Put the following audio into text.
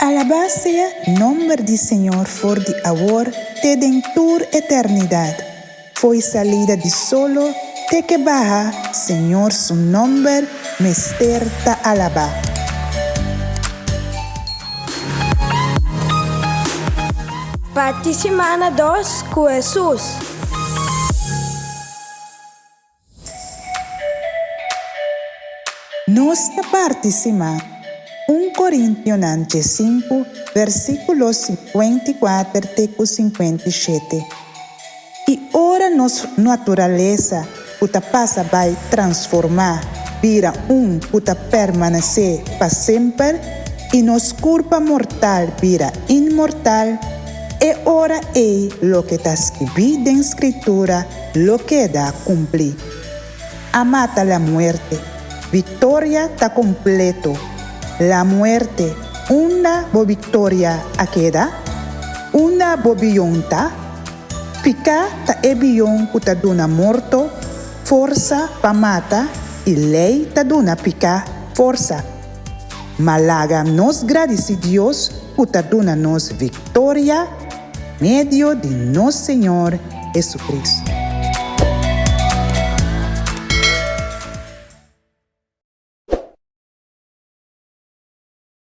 Alabá sea nomber di Señor for di awor te den tur eternidat. Fo'i salida di solo te ke baha, Señor su nomber mester ta alabá. Parti simana dos ku Hesus. Nos ta partisipá Un Korintionan diesinku, versíkulo 54 te ku 57. I ora nos naturalesa ku ta pasa bai transformá bira un ku ta permanesé pa semper i nos kurpa mortal bira inmortal, e ora ei loke ta skibí den Skritura lo keda kumplí. A mata la muerte. Viktoria ta kompleto. La muerte, unda bo viktoria a keda? Unda bo bion ta? Piká ta e bion ku ta duna morto forsa pa mata i lei ta duna piká forsa. Ma laga nos gradisí Dios ku ta duna nos viktoria medio di nos Señor Jesucristo.